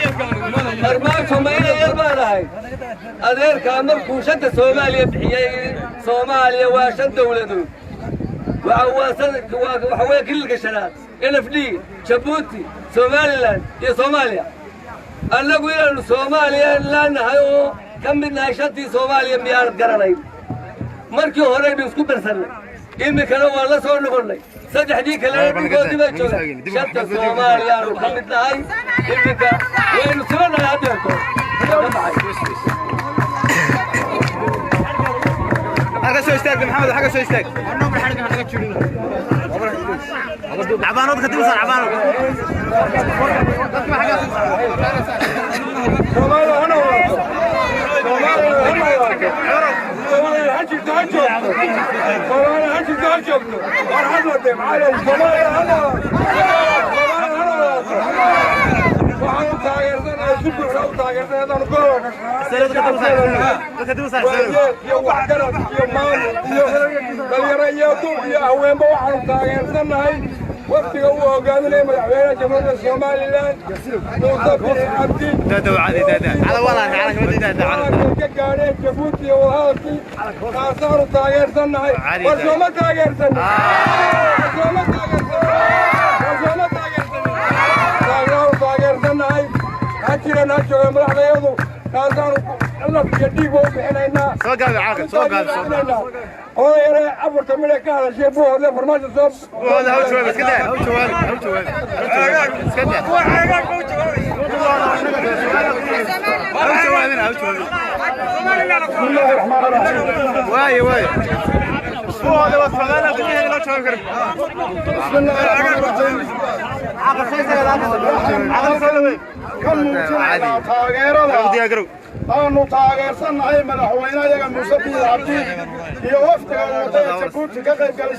Farmaajo, mayna yar baan ahay. Adeerkaa markuu shanta Soomaaliya bixiyey, Soomaaliya waa shan dowladood, waxa weeye kililka shanaad, NFD, Jabuuti, Somaliland iyo Soomaaliya. Annagu inaannu Soomaaliya laanahay oo ka mid nahay shantii Soomaaliya miyaanad garanayn? Markii horeynu isku darsannay, iminkana waan la soo noqonnay. Saddexdii kalena dhulkoodii bay joogaan. Shanta Soomaaliyaanu ka mid nahay iminka, waynu sibanahay haddeerto ka baxay. Xagga soo istaag, Maxamed, xagga soo istaag. Cabaanood ka dib saar, cabaanood. Soomaaliya ha noolaato. Soomaaliya ha noolaato. Soomaaliya ha jirto, ha joogto. Soomaaliya ha jirto, ha joogto. War hadla dee, maxaa yeelay Soomaaliya ha noolaato. Soomaaliya ha noolaato. Waxaanu taageersanahay, si buuxda u taageersanay haddaanu gobolka Dadka dib saar. Waayeel iyo waxgarad iyo maamul iyo dhalinyaro iyo dur iyo haweenba, waxaanu taageersannahay wafdiga uu hogaaminaya madaxweynaha Jamhuuriyadda Somaliland, Muuse Bixi Cabdi. Dada caadi dada. Cala wala cala kama dada cala. Ay ka gaadheen Jabuuti iyo wadahadalkii, taasaanu taageersannahay. War sooma taageersanin? War sooma taageersanin? War sooma taageersanin? Taageeraanu taageersannahay. Ha jiraan, ha joogaan madaxdayadu, taasaanu laf iyo dhiig u bixinaynaa. Soo gaabi caaqil, soo gaabi, soo gaabi. Oday yare afarta midhe ka hadashay Buuhoodle, Farmaajo soo Wada haw jawaab, iska daa, haw jawaab, haw jawaab. Iska daa. Haw jawaabina, haw jawaabina. Bismillaahi raxmaani raxiim. Waaye waaye. Wada waa Soomaaliya gudaheeda loo jawaabi karo. Bismillaahi raxmaani raxiim. Caaqil soo istaag, caaqil. Caaqil soo dhaweey. Ka muujinaynaa taageerada Diyaar garow. aanu taageersannahay madaxweynayaga Muuse Biixi Cabdi iyo wafdiga uu watay Jabuuti ka qayb galay.